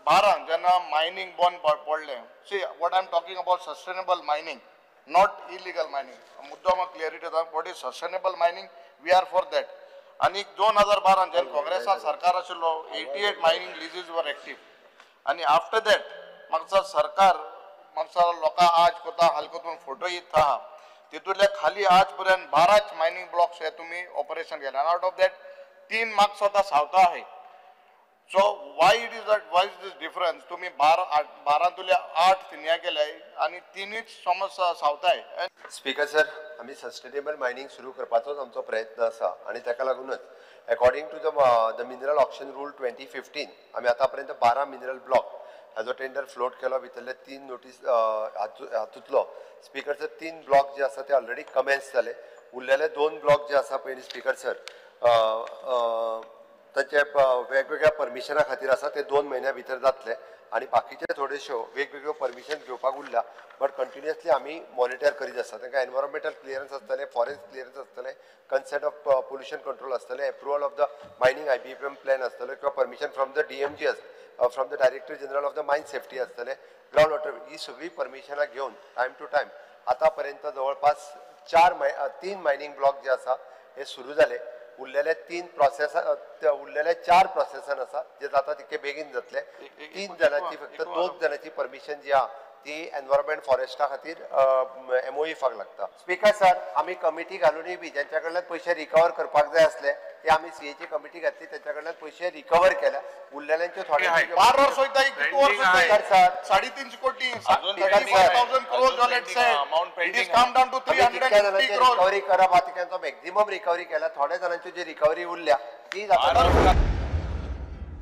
बारांक जेन्ना मायनींग बंद पडलें, see what I am talking about sustainable mining, not illegal mining. मुद्दो म्हाका क्लियरिटी येता, what is sustainable mining, we are for that. आनी 2012 जेन्ना काँग्रेसा सरकार आशिल्लो, 88 मायनींग लिजीज वर एक्टीव. आनी आफ्टर that म्हाका सरकार म्हाका लोकां आज कोता हाल करून फोटो येत आहा, तितूंतल्या खाली आज पर्यंत 12 मायनींग ब्लॉक्स हे तुमी ऑपरेशन केले आनी आउट ऑफ that 3 म्हाका स्वता सावथा आहे. So why it is that, why is this difference? तुम्ही 12 12तुल्या 8 थिंया केले आनी 3च समज सावताय. स्पीकर सर, आमी सस्टेनेबल मायनींग सुरू करपाचोच आमचो प्रयत्न आसा आनी ताका लागूनच according to the mineral auction rule 2015 आमी आतां पर्यंत 12 मिनरल ब्लॉक हाजो टेंडर फ्लोट केलो. भितरले 3 नोटीस हातूंतलो स्पीकर सर 3 ब्लॉक जे आसा ते ऑलरेडी कमेन्स जाले. उरलेले 2 ब्लॉक जे आसा पयलीं स्पीकर सर तांचे वेगवेगळ्या परमिशना खातीर आसा, ते 2 म्हयन्या भितर जातले आनी बाकीचे थोड्योश्यो वेगवेगळ्यो परमिशन घेवपाक उरल्या, बट कंटिन्युअसली आमी मॉनिटर करीत आसा. तांकां एनवायरमेंटल क्लियरन्स आसतलें, फॉरेस्ट क्लियरन्स आसतलें, कन्सेंट ऑफ पोल्युशन कंट्रोल आसतलें, approval of the mining IBM plan आसतलें किंवा permission from the DMG, from the director general of the mine safety आसतलें, ग्रावंड वॉटर, ही सगळीं परमिशनां घेवन टायम टू टायम आतां पर्यंत जवळपास चार माय 3 मायनींग ब्लॉक जे आसा हे सुरू जाले. उरलेले 3 प्रोसेस, उरलेले 4 प्रोसेसान आसा, जे जाता तितके बेगीन जातले. 3 जाणांची, फक्त 2 जाणांची परमिशन जी आहा ती एनवायरमेंट फॉरेस्टा खातीर एमओईफाक लागता. स्पीकर सर, आमी कमिटी घालूनय बी ज्यांच्या कडल्यान पयशे रिकवर करपाक जाय आसले ते आमी सीएची कमिटी घातली, तेंच्या कडल्यान पयशे रिकवर केल्या. उरलेल्यांच्यो थोडे 12 वर्स वयता, कितू वर्स स्पीकर सर, 350 कोटी, 35,000 crores, it is come down to 350 crores. Recovery करप आहा, तेंचो मॅक्झिमम रिकवरी केल्या. थोड्या जाणांच्यो जी रिकवरी उरल्या ती जाता.